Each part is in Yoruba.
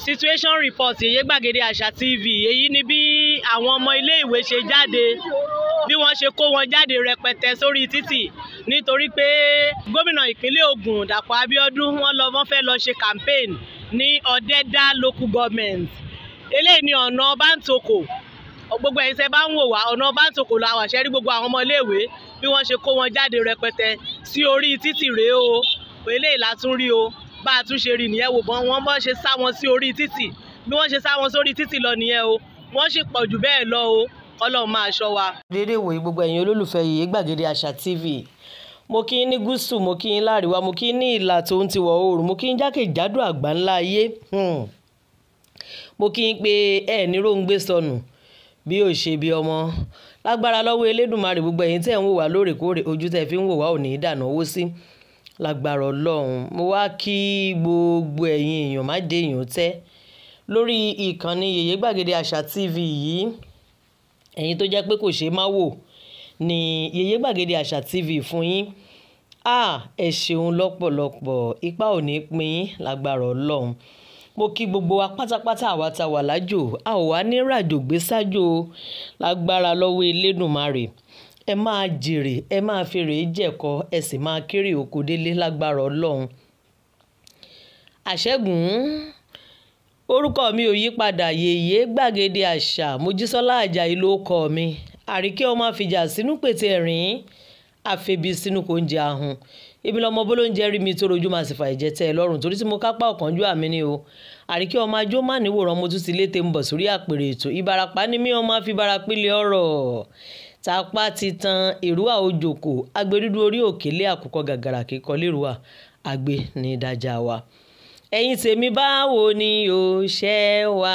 Situation report Yèyé Gbàgede Àṣà TV. Èyí ni bí àwọn ọmọ iléèwé ṣe jáde, bí wọ́n ṣe kó wọn jáde rẹpẹtẹ sórí títì nítorí pé gómìnà ìpínlẹ̀ Ògùn Dàpọ̀ Abíọ́dún wọ́n lọ, wọ́n fẹ́ lọ ṣe campaign ní Ọ̀dẹ́dá local government. Eléyìí ni ọ̀nà Bántòkò. Gbogbo ẹ̀yin tẹ́ bá ń wò wá, ọ̀nà Bántòkò la wà. Ṣe rí gbogbo àwọn ọmọ iléèwé bí wọ́n ṣe kó wọn jáde rẹpẹtẹ sí orí títì rèé o. Eléyìí la tún rí o, bá a tún ṣe rí nìyẹn. Wò bọ́n wọ́n bọ́n ṣe sá wọn sí orí títì, bí wọ́n ṣe sá wọn sórí títì lọ nìyẹn o. Wọ́n sì pọ̀ jù bẹ́ẹ̀ lọ o. Ọlọ́run máa ṣọ́ wa. Dédé wòye gbogbo ẹ̀yin olólùfẹ́ Yèyé Gbàgede Àṣà TV. Mo kí yín ní gúúsù, mo kí yín láríwá, mo kí yín ní ìlà tó ń tiwọ̀ oòrùn, mo kí yín jákèjádò àgbáńlá ayé. Mo kí yín pé ẹ ní róńgbé sọnù bí ó ṣe bí ọmọ. Lágbára lọ́wọ́ Elédùmarè, gbogbo ẹ̀yin tẹ́ ń wò wá lóòrèkóòrè, ojú tẹ́ fi ń wò wá ò ní í dànù owó sí. Lágbára Ọlọ́run, mo wá kí gbogbo ẹ̀yin èèyàn má dé èèyàn tẹ́ lórí ìkànnì Yèyé Gbàgede Àṣà TV yìí. Ẹ̀yin tó jẹ́ pé kò ṣeé má wò ní Yèyé Gbàgede Àṣà TV fún yín. Ẹ ṣeun lọ́pọ̀lọpọ̀, ipá ò ní pín yín lágbára Ọlọ́run. Mo kí gbogbo wa pátápátá, àwa ta wà lájò, a ò wá ní ràjò gbé sájò lágbára lọ́wọ́ Elédùmarè. Ẹ máa jèrè, ẹ máa fèrè jẹ̀kọ, ẹ sì máa kéré oko délé lágbára Ọlọ́run. Àṣẹ́gun, orúkọ mi ò yí padà, Yèyé Gbàgede Àṣà Mojísọ́lá Àjàyí ló kọ mi. Àríkẹ́ ọmọ àfìjà sínú pètè ẹ̀rín, àfẹ́bí sínú kò ń jẹ ahun. Èmi lọmọ bólóúnjẹ rí mi tó rojú máa sì fà ìjẹ tẹ́ ẹ lọ́rùn torí tí mo kápá ọ̀kánjú àmì ni o. Àríkẹ́ ọmọ ajó má níwòrán, mo tún ti lété ń bọ̀ sórí àpèrè ètò. Ìbarapá ni mí, ọmọ àfibarapílẹ̀ ọ̀rọ̀. Tapá ti tan ìrúwà òjòkó, agbẹdúdú orí òkèlè àkùkọ gàgàrà kíkọ lérúwà, àgbẹ̀ ní ìdájà wa. Ẹ̀yin tèmi, báwo ni o ṣe wà?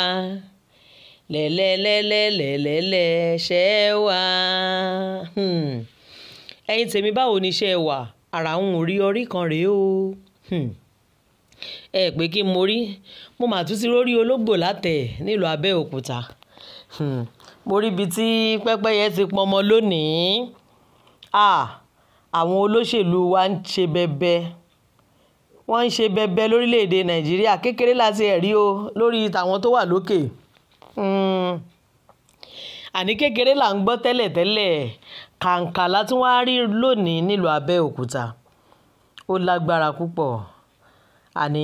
Lẹ́lẹ́lẹ́lẹ́lẹ́lẹ́ ṣe wà. Ẹ̀yin tèmi, báwo ni ṣe wà? Ara ń rí orí kan rèé o. Ẹ pé kí n mo rí, mo mà tún ti rórí ológbò látẹ̀ nílùú Abẹ́òkúta. Mo rí ibi tí pẹ́pẹ́yẹ ti pọnmọ lónìí. Àwọn olóṣèlú wa ń ṣe bẹbẹ. Wọ́n ń ṣe bẹbẹ lórílẹ̀‐èdè Nàìjíríà. Kékeré láti ẹ̀rí o lórí tàwọn tó wà lókè. Àní kékeré là ń gbọ́ tẹ́lẹ̀tẹ́lẹ̀. Kàǹkà la tún wá rí lónìí nílùú Abẹ́òkúta. Ó lágbára púpọ̀. Àní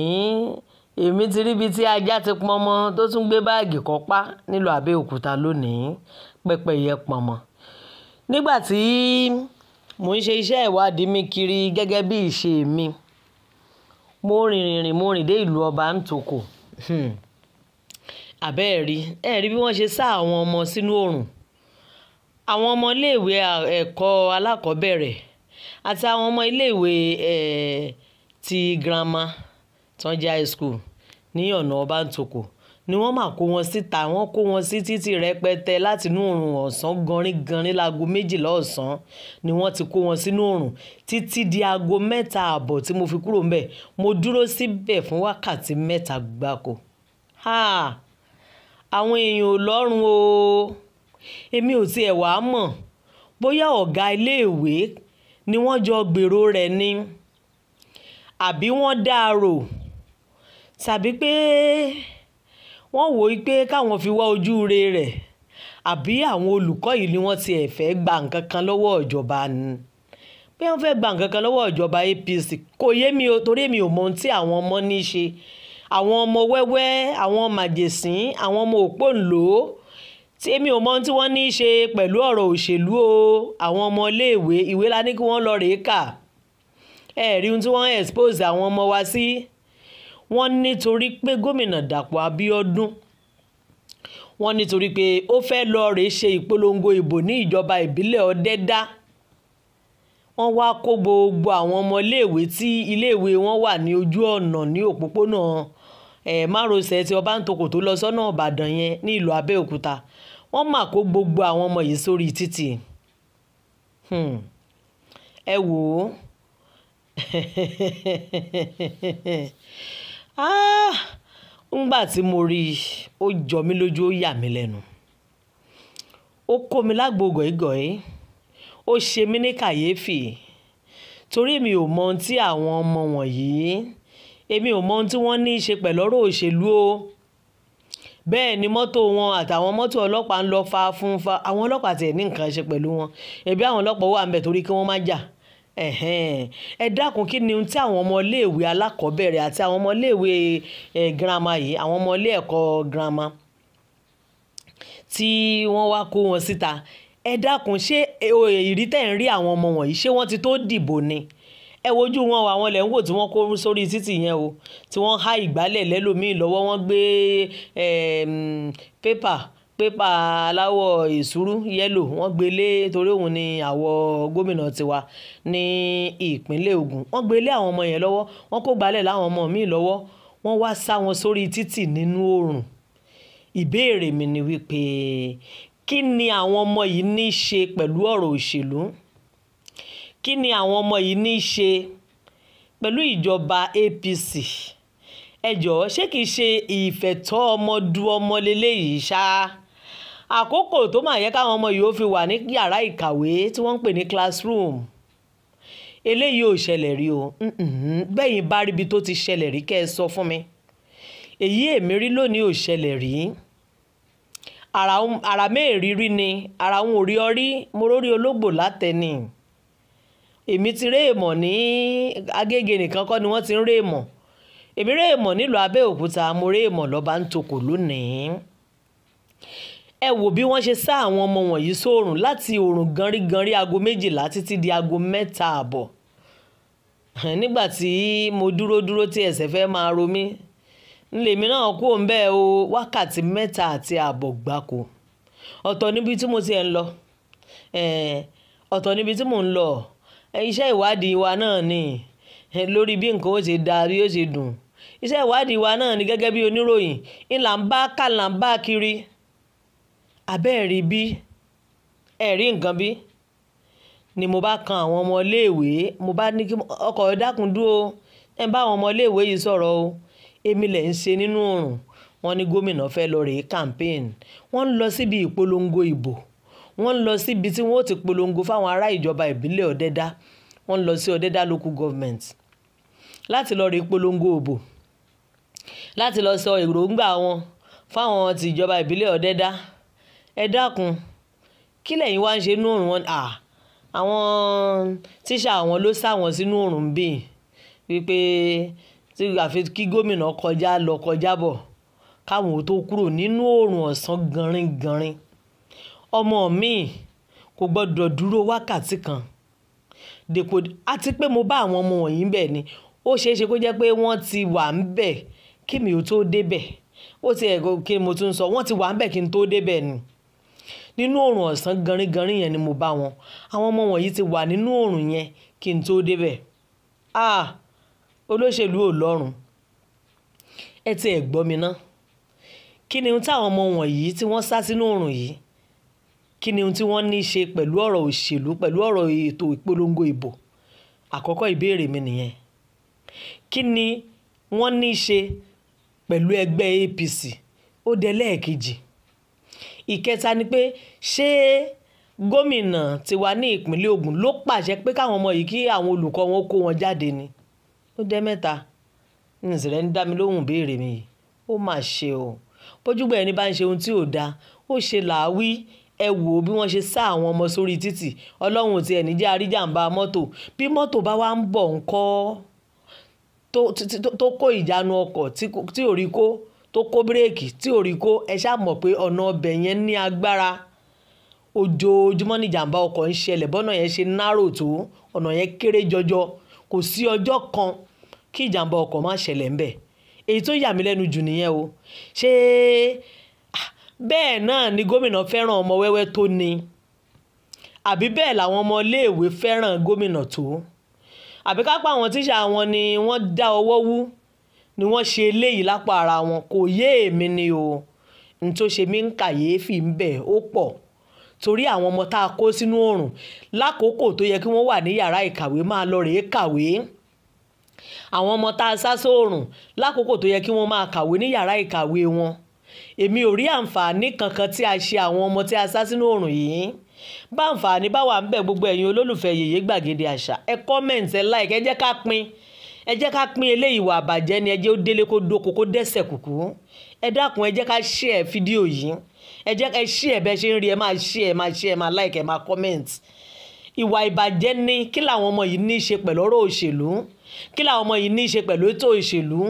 èmi ti rí ibi tí ajá ti pọnmọ tó tún gbé báàgì kọ́pá nílùú Abẹ́òkúta lónìí. Pẹ́pẹ́yẹ pọnmọ. Nígbà tí mò ń ṣe iṣẹ́ ìwádìí mi kiri gẹ́gẹ́ bí ìṣe mi, mo rìnrìn, mo rìn dé ìlú Ọbántòkò. Àbẹ́ẹ̀rí, ẹ rí bí wọ́n ṣe sá àwọn ọmọ sínú oòrùn. Àwọn ọmọ iléèwé ẹ̀kọ́ alákọ̀ọ́bẹ̀rẹ̀ àti àwọn ọmọ iléèwé ti girama tó ń jẹ́ high school ní ọ̀nà Ọbántòkò ni wọ́n máa kó wọn síta. Wọ́n kó wọn sí títì rẹpẹtẹ láti inú oòrùn ọ̀sán gọrígọrí. Láago 12 ọ̀sán ni wọ́n ti kó wọn sínú oòrùn títí di aago 3:30 tí mo fi kúrò ńbẹ̀. Mo dúró síbẹ̀ fún wákàtí 3 gbáko. Àwọn èèyàn ò lọ́rùn o. Èmi ò tiẹ̀ wá mọ̀ bóyá ọ̀gá iléèwé ni wọ́n jọ gbèrò rẹ̀ ni, àbí wọ́n dàrò, tàbí pé wọ́n wò ó pé káwọn fi wá ojú re rẹ̀, àbí àwọn olùkọ́ yìí ni wọ́n ti ẹ̀ fẹ́ gba nǹkan kan lọ́wọ́ ìjọba ni. Bí wọ́n fẹ́ gba nǹkan kan lọ́wọ́ ìjọba APC kò yé mi o, torí èmi ò mọ ohun tí àwọn ọmọ ní í ṣe. Àwọn ọmọ wẹ́wẹ́, àwọn màjèsín, àwọn ọmọ òpóǹlò tí èmi ò mọ ohun tí wọ́n ní í ṣe pẹ̀lú ọ̀rọ̀ òṣèlú o. Àwọn ọmọ iléèwé, ìwé la ní kí wọ́n lọ rèé kà. Ẹ rí ohun tí wọ́n expose àwọn ọmọ wa sí. Wọ́n nítorí pé gómìnà Dàpọ̀ Abíọ́dún, wọ́n nítorí pé ó fẹ́ lọ rèé ṣe ìpolongo ìbò ní ìjọba ìbílẹ̀ Ọ̀dẹ́dá. Wọ́n wá kó gbogbo àwọn ọmọ iléèwé tí iléèwé wọn wà ní ojú ọ̀nà ní òpópónà márosẹ̀ tí Ọbántòkò tó lọ sọ́nà Ìbàdàn yẹn ní ìlú Abẹ́òkúta. Wọ́n mà kó gbogbo àwọn ọmọ yìí sórí títì. Ẹ wò ó. Ńgbà tí mo rí i, ó jọ mí lójú, ó yà mí lẹ́nu. Ó kó mi lágbo gọ̀ìgọ̀ì. Ó ṣe mí ní kàyéfì torí mi ò mọ ohun tí àwọn ọmọ wọ̀nyí, èmi ò mọ ohun tí wọ́n ní í ṣe pẹ̀lú ọ̀rọ̀ òṣèlú o. Bẹ́ẹ̀ ni mọ́tò wọn àtàwọn mọ́tò ọlọ́pàá ń lọ fa fún fa. Àwọn ọlọ́pàá tiẹ̀ ní nǹkan ṣe pẹ̀lú wọn. Ẹbí àwọn ọlọ́pàá wà ńbẹ̀ torí kí wọ́n má jà. Ẹ dákun, kí ni ohun tí àwọn ọmọ iléèwé alákọ̀ọ́bẹ̀rẹ̀ àti àwọn ọmọ iléèwé girama yìí, àwọn ọmọ ilé ẹ̀kọ́ girama tí wọ́n wá kó wọn síta. Ẹ dákun, ṣé ìrí tẹ̀ ń rí àwọn ọmọ wọ̀nyí, ṣé wọ́n ti tó dìbò ni? Ẹ wojú wọn o, àwọn lẹ̀ ń wò tí wọ́n kó sórí títì yẹn o, tí wọ́n há ìgbálẹ̀ lẹ́lòmíì lọ́wọ́, wọ́n gbé pépà aláwọ̀ èsúrú yẹ́lò, wọ́n gbé lé torí òun ni àwọ̀ gómìnà tiwa ní ìpínlẹ̀ Ògùn. Wọ́n gbé lé àwọn ọmọ yẹn lọ́wọ́, wọ́n kó gbálẹ̀ láwọn ọmọ míì lọ́wọ́, wọ́n wá sá wọn sórí títì nínú oòrùn. Ìbéèrè mi ni wípé kí ni àwọn ọmọ yìí ní í ṣe pẹ̀lú ọ̀rọ̀ òṣèlú? Kí ni àwọn ọmọ yìí ní í ṣe pẹ̀lú ìjọba APC? Ẹ jọ̀ọ́, ṣé kìí ṣe ìfẹ̀tọ́ ọmọ du ọmọ leléyìí ṣá? Àkókò tó máa yẹ káwọn ọmọ yìí ó fi wà ní yàrá ìkàwé tí wọ́n ń pè ní classroom. Eléyìí ò ṣẹlẹ̀ rí o. Bẹ́yìn bá rí ibi tó ti ṣẹlẹ̀ rí, kẹ́ ẹ sọ fún mi. Èyí èmi rí lónìí ò ṣẹlẹ̀ rí. Ara mẹ́ẹ̀rírí ni, ara òun ò rí ọ rí, mo rórí ológbò látẹni. Èmi ti rí èèmọ̀ ní Agége nìkan kọ́ ni wọ́n ti ń rí èèmọ̀. Èmi rí èèmọ̀ nílùú Abẹ́òkúta, mo rí èèmọ̀ lọ́ba ń tokò lónìí. Ẹ wò bí wọ́n ṣe sá àwọn ọmọ wọ̀nyí sóòrùn láti òòrùn ganríganrí aago 12 títí di aago 3:30. Nígbà tí mo dúró dúró tí ẹsẹ̀ fẹ́ máa ro mí, ńlèmi náà kú òun bẹ́ẹ̀ o, wákàtí 3.5 gbáko. Ọ̀tọ̀ níbi tí mo ti ẹ̀ ń lọ. Ọ̀tọ̀ níbi tí mò ń lọ. Iṣẹ́ ìwádìí wa náà ni lórí bí nǹkan ó ṣe dáa, bí ó ṣe dùn. Iṣẹ́ ìwádìí wa náà ni gẹ́gẹ́ bí oníròyìn, ńlá ń bá ká là ń bá kiri. Àbẹ́ rí bí, ẹ rí nǹkan bí, ni mo bá kan àwọn ọmọ iléèwé, mo bá ní kí ọkọ̀ dákun dúró, ẹ bá àwọn ọmọ iléèwé yìí sọ̀rọ̀ o. Èmi lẹ̀ ń ṣe nínú oòrùn. Wọ́n ní gómìnà fẹ́ lọ rèé campaign. Wọ́n ń lọ síbi ìpolongo ìbò. Wọ́n ń lọ síbi tí wọ́n ó ti polongo fáwọn ará ìjọba ìbílẹ̀ Ọ̀dẹ́dá. Wọ́n ń lọ sí Ọ̀dẹ́dá local government láti lọ rèé polongo ìbò, láti lọ sọ èròǹgbà wọn fáwọn ti ìjọba ìbílẹ̀ Ọ̀dẹ́dá. Ẹ dákun, kí lẹ̀yin wá ń ṣe nínú oòrùn wọn? Àwọn tíṣà àwọn ló sá wọn sínú oòrùn bí wípé tí àfi kí gómìnà kọjá lọ kọjá bọ̀ káwọn ò tó kúrò nínú oòrùn ọ̀sán ganringanrin. Ọmọ mi kò gbọdọ̀ dúró wákàtí kan. Dèpò àti pé mo bá àwọn ọmọ wọ̀nyí ń bẹ̀ ni. Ó ṣe é ṣe kó jẹ́ pé wọ́n ti wà ń bẹ̀ kí mi ò tó dé bẹ̀. Ó ti ẹ̀ kí mo tún sọ, wọ́n ti wà ń bẹ̀ kí n tó dé bẹ̀ ni. Nínú oòrùn ọ̀sán ganringanrin yẹn ni mo bá wọn. Àwọn ọmọ wọ̀nyí ti wà nínú oòrùn yẹn kí n tó dé bẹ̀. Olóṣèlú ò lọ́rùn. Ẹ ti ẹ̀ gbọ́ mi ná. Kí ni ohun tí àwọn ọmọ wọ̀nyí tí wọ́n sá sínú oòrùn yìí? Kí ni ohun tí wọ́n ní í ṣe pẹ̀lú ọ̀rọ̀ òṣèlú, pẹ̀lú ọ̀rọ̀ ètò ìpolongo ìbò? Àkọ́kọ́ ìbéèrè mi nìyẹn. Kí ni wọ́n ní í ṣe pẹ̀lú ẹgbẹ́ APC? Ó dẹ lẹ́ẹ̀kejì. Ìkẹta ni pé ṣé gómìnà tiwa ní ìpínlẹ̀ Ògùn ló pàṣẹ pé káwọn ọmọ yìí kí àwọn olùkọ́ wọn kó wọn jáde ni? Ó dẹ mẹ́ta. Ǹsìrẹ́ ń dá mi lóhùn ìbéèrè mi yìí. Ó mà ṣe o. Bójúgbà ẹni bá ń ṣe ohun tí ò da, ó ṣe làwí. Ẹ wò ó bí wọ́n ṣe sá àwọn ọmọ sórí títì. Ọlọ́run ò tí ẹ̀ ní jẹ́ àríjàǹbá mọ́tò. Bí mọ́tò bá wá ń bọ̀ ńkọ́ tó kó ìjánu ọkọ̀ tí ò rí kó, tó kó bírèkì tí ò rí kó, ẹ ṣá mọ̀ pé ọ̀nà ọbẹ̀ yẹn ní agbára. Ojoojúmọ́ ní ìjàmbá ọkọ̀ ń ṣẹlẹ̀, bọ́nà yẹn ṣe narrow tó, ọ̀nà yẹn kéré jọjọ. Kò sí ọjọ́ kan kí ìjàmbá ọkọ̀ má ṣẹlẹ̀ ńbẹ̀. Èyí tó yà mí lẹ́nu jù nìyẹn o. Ṣé bẹ́ẹ̀ náà ni gómìnà fẹ́ràn ọmọ wẹ́wẹ́ tó ni? Àbí bẹ́ẹ̀ làwọn ọmọ iléèwé fẹ́ràn gómìnà tó? Àbí ká pa àwọn tíṣà wọn ni wọ́n dá ọwọ́ wú ni wọ́n ṣe eléyìí lápá ara wọn? Kò yé èmi ni o. N tó ṣe mí ń kàyéfì ń bẹ̀ ó pọ̀. Torí àwọn ọmọ tá a kó sínú oòrùn lákòókò tó yẹ kí wọ́n wà ní yàrá ìkàwé máa lọ rèé kàwé. Àwọn ọmọ tá a sá sóòrùn lákòókò tó yẹ kí wọ́n máa kàwé ní yàrá ìkàwé wọn. Èmi ò rí àǹfààní kankan tí a ṣe àwọn ọmọ tí a sá sínú oòrùn yìí. Bá àǹfààní bá wà ń bẹ̀, gbogbo ẹ̀yin olólùfẹ́ Yèyé Gbàgede Àṣà, ẹ comment, ẹ like, ẹ jẹ́ ká pín, ẹ jẹ́ ká pín. Eléyìí ìwà àbàjẹ́ ni, ẹ jẹ́ ó délé, kó dóko, kó dẹ́sẹ̀ kùkú. Ẹ dákun, ẹ jẹ́ ká share fídíò yìí. Ẹ jẹ́ ẹ share bẹ́ẹ̀ ṣe ń rí. Ẹ máa share, ẹ máa share, ẹ máa like, ẹ máa comment. Ìwà ìbàjẹ́ ni. Kí làwọn ọmọ yìí ní í ṣe pẹ̀lú ọ̀rọ̀ òṣèlú? Kí làwọn ọmọ yìí ní í ṣe pẹ̀lú ètò òṣèlú?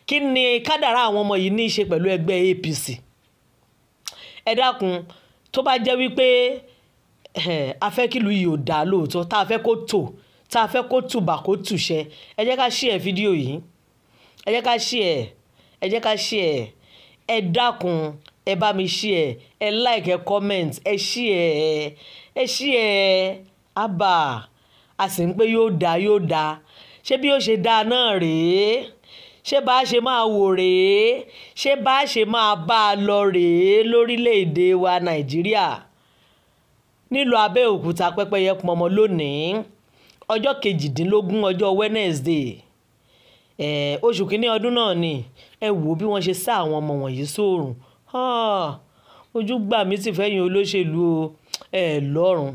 Kí ni kádàrá àwọn ọmọ yìí ní í ṣe pẹ̀lú ẹgbẹ́ APC? Ẹ dákun, tó bá jẹ́ wípé a fẹ́ kí ìlú yìí ò dáa lóòótọ́, tá a fẹ́ kó tò, tá a fẹ́ kó tùbà, kó tùṣẹ, ẹ jẹ́ ká share fídíò yìí. Ẹ jẹ́ ká share, ẹ jẹ́ ká share. Ẹ dákun, ẹ bá mi share, ẹ like, ẹ comment, ẹ share, ẹ share. Àbá a sì ń pé yóò dáa, yóò dáa. Ṣé bí ó ṣe dáa náà rèé? Ṣé bá a ṣe máa wò rèé? Ṣé bá a ṣe máa bá a lọ rèé lórílẹ̀‐èdè wa Nàìjíríà? Nílùú Abẹ́òkúta, pẹ́pẹ́yẹ pọnmọ lónìí, ọjọ́ 18, ọjọ́ Wednesday, oṣù kínní ọdún náà ni. Ẹ wò bí wọ́n ṣe sá àwọn ọmọ wọ̀nyí sóòrùn. Ojú gbà mí sì fẹ́yìn olóṣèlú o, ẹ lọ́rùn.